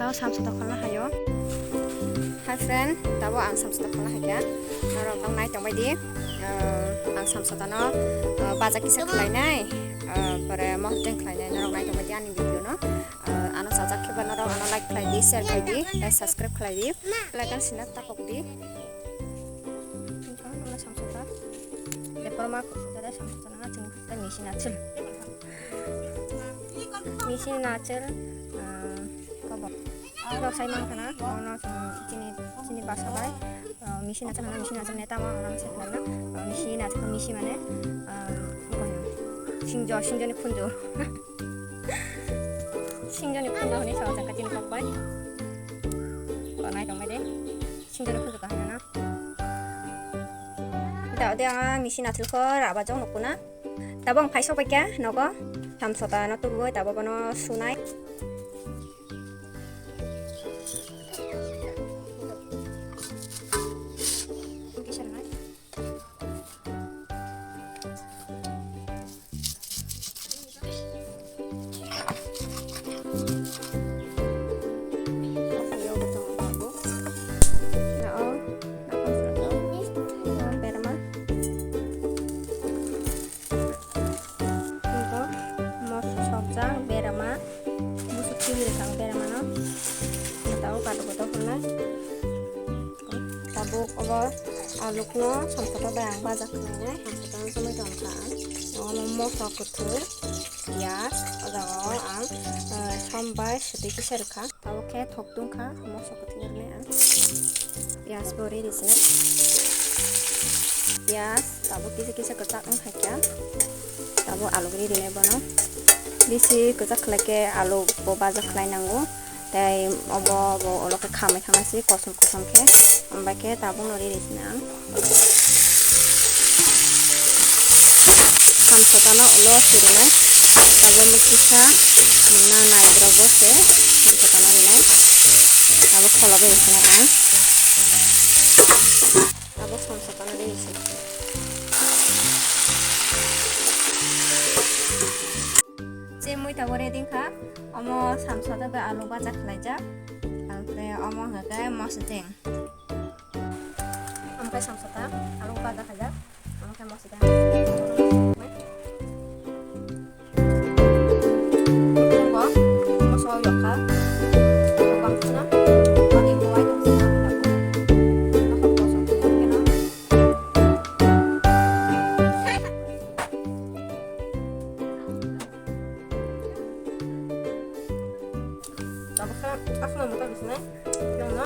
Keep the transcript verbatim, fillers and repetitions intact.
Samsota kholna hayo. Hi friend, tabo ang samsota kholna hakya. Norok tong nai tongbai di. Ah, ang samsota no, ah, baja kisa khlainai, ah, pore mohoteng khlainai. Norok nai tongbai di ani video no. Ah, ano chajak khe ba norok ano like khlai di, share khlai di, tei subscribe khlai di. Like and sinat tapok di. Samsota. Lepor ma khuda samsota na chini khuda machine achil. Machine achil, ah, kobo. Aro sai mang khana, ono chini, chini basa bai, ah, machine achil khana, machine achil neta ma orang sai khana, ah, machine achil, machine mane, ah, singjo, singjo ni khunju. Singjo ni khunju hini sawa jaka chini kok bai. Konai tong bai de. Singjo ni khunju kahai na. Da de ang machine achil kho raba jong nukuna. Tabo ang phaisok bai kha nogo. Samsota no tubu tabo bono sunai. Berma. Moso sokjak berama. Musuk twi rwkha ang berama no. Tabo kato koto hwnlai. Tabuk obo alukno samsota bai ang baja khlainai. Samsota no chumui tongkha ang. Omo moso kwthwi, piyaj, o jaga o ang, eh, som bai swtwi kisa rwkha. Tabuk khe thok tungkha, moso kwthwi rwnai ang. Piyaj bo riri sinai. Piyaj tabuk kisa kisa kwchak wngkha kya. Tabuk aluk riri nai bono. Bisi kwchak khlai khe aluk bo baja khlai nango. Tei obo bo ulo khe khamwi thangna si kosom kosom khe. Hambai khe tabukno riri sina ang. Samsota no ulo sirinai. Abo mui kisa na nai borok bo se samsota no rinai. Abo kholo bai sinai ang. Abo samsota no riri sinai. Chemui tabuk ready wngkha. Omo samsota bai alu baja khlaijak. Ampre omo hwnkhe mosodeng. Omo khe samsota alu baja khaijak. Omo khe mosodeng. Moso yokha. Bang khuna. Bang ibu ai tong sina. Tabuk khe aswk nang bwtang bisinai, yang no